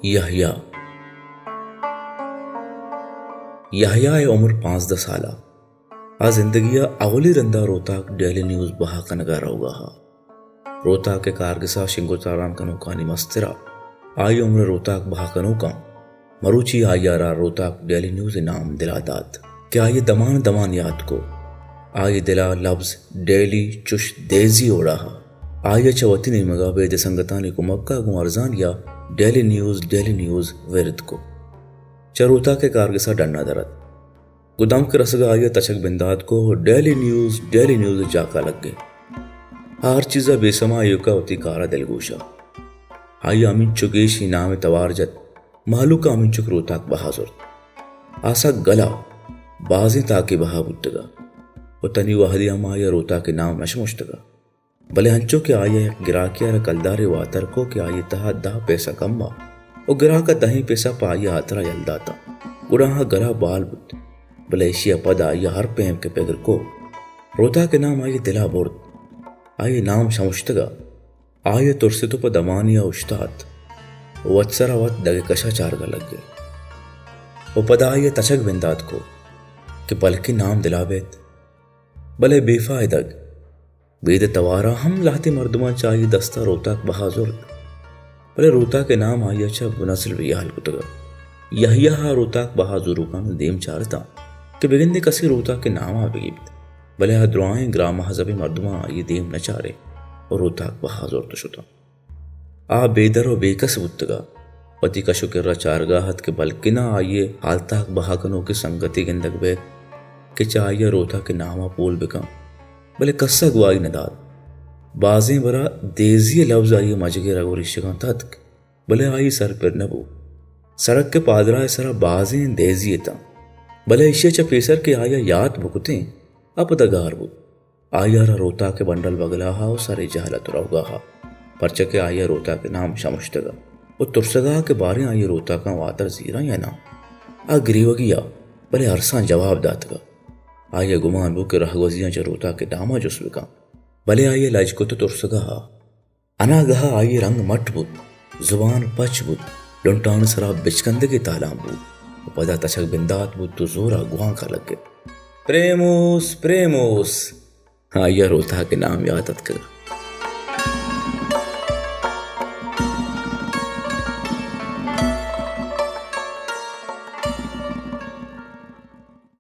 یحییٰ۔ یحییٰ ءِ عمر پانزدہ سال ءَ۔ آ زندگی ءَ اولی رند ءَ روتاک ڈیلی نیوز بہا کنگ ءَ روگ ءَ اَت۔ روتاک ءِ کارگس ءَ شنگ ءُ تالان کنوکانی مستر ءَ آئی ءِ عمر ءِ روتاک بہا کنوکاں مروچی آئی ءَ را روتاک ڈیلی نیوز ءِ نام دل ءَ دات کہ آئی ءَ دمان دمان یات کت۔ آئی ءِ دل ءَ لبز ڈیلی چش دیزی ءِ وڑ ءَ اَت۔ آئی ءَ چہ وتی نیمگ ءَ بید ءِ سنگتانی کمک ءَ گوں ارزانی ءَ ڈیلی نیوز، ڈیلی نیوز ورد کت۔ چہ روتاک ءِ کارگس ءَ ڈن ءَ در اتک۔ گوں دمک ءِ رسگ ءَ آئی ءَ تچگ بندات کت ءُ ڈیلی نیوز، ڈیلی نیوز ءِ جاک ءَ لگ ات۔ آ ہر چیز ءَ بے سما ایوک ءَ وتی کار ءَ دلگوش ات۔ آئی ءَ ہمینچو گیش اے نام ءِ توار جت، مہلوک ءَ ہمینچک روتاک بہا زرت۔ آ سک گل ءَ بازیں تاکے بہا بوتگ ات ءُ تنی وہدے ہم آئی ءَ روتاک ءِ نام نہ شمشتگ ات۔ بلے انچو کہ آئی ءَ یک گراکے ءَ را کلدارے واتر کت کہ آئی ءِ تہا دہ پیسہ کم ات ءُ گراک ءَ دہیں پیسہ پہ آئی ءِ ہاترا یل دات اَنت، گڑا آ گل ءَ بال بوت۔ بلے ایشی ءَ پد آئی ءَ ہر پیمک ءَ پگر کت، روتاک ءِ نام آئی ءِ دل ءَ برت۔ آئی ءِ نام شمشتگ ات۔ آئی ءَ ترست ءُ پہ دمانے ءَ اوشتات ءُ وت سر ءَ وت دگ ءِ کش ءَ چارگ ءَ لگ ات ءُ پدا آئی ءَ تچگ بندات کت کہ بلکیں نام دل ءَ بیت، بلے بے فائدگ۔ بید ءِ توار ءَ ہم لہتے مردماں چہ آئی ءِ دست ءَ روتاک بہا زرت، بلے روتاک ءِ نام آئی ءَ چہ بنزل بے ہیال کتگ ات۔ یحییٰ ءَ روتاک بہا زوروکانی دیم چارت اَنت کہ بگندے کسے روتاک ءِ نام ءَ بگیپت، بلے آ درائیں گران مہذبیں مردماں آئی ءِ دیم نہ چارت ءُ روتاک بہا زرت ءُ شت اَنت۔ آ بے در ءُ بے کس بوتگ ات۔ وتی کش ءُ کر ءَ چارگ ءَ ات کہ بلکنا آئی ءِ ہالتاک بہا کنوکیں سنگتے گندگ بیت کہ چہ آئی ءَ روتاک ءِ نام ءَ پول بہ کنت، بلے کس ءَ گواہی نہ دات۔ بازیں برا دیزی ءِ لبز آئی ءِ مجگ ءِ رگ ءُ ریشگاں تتک، بلے آئی ءِ سر پر نہ بوت۔ سڑک ءِ پادراہ ءِ سرا بازیں دیزی اتاں، بلے ایشی ءَ چہ پیسر کہ آئی ءَ یات بکتیں، آ پدا گار بوت۔ آئی ءَ را روتاک ءِ بنڈل بگل ءَ ات ءُ سر ءِ جہل ءَ تروگ ءَ ات، پرچا کہ آئی ءَ روتاک ءِ نام شمشتگ ات ءُ ترسگ ءَ ات کہ باریں آئی ءَ روتاکاں واتر زیراں یا ناں۔ آ گریوگی ات، بلے ارساں جواب داتگ ات۔ آئی ءَ گمان بوت کہ رہگوزیاں چہ روتاک ءِ نام ءَ جست بہ کنت، بلے آئی ءَ لج کت ءُ ترسگ ءَ ات۔ اناگہ ءَ آئی ءِ رنگ مٹ بوت، زبان پچ بوت، لنٹانی سرا بچکندگے تالان بوت ءُ پدا تچگ بندات بوت ءُ زور ءَ گوانک ءَ لگ ات، پریموس، پریموس! آئی ءَ روتاک ءِ نام یات اتکگ ات۔